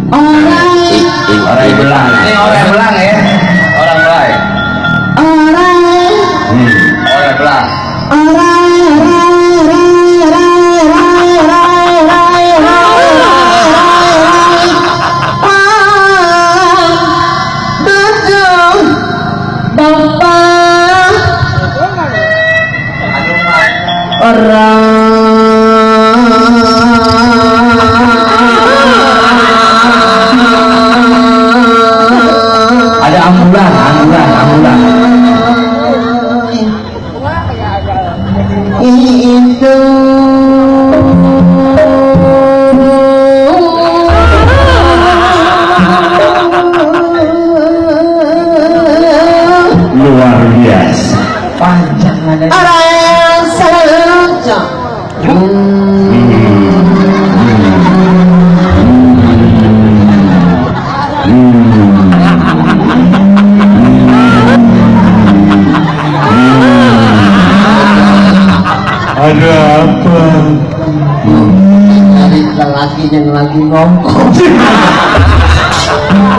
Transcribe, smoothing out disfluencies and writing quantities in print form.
Orang belang. Ini orang belang ya. Orang belang. Orang belang. Ada ambulan. Itu luar biasa. Panjang ada. Ada apa? Dari lelaki yang lagi nongkrong.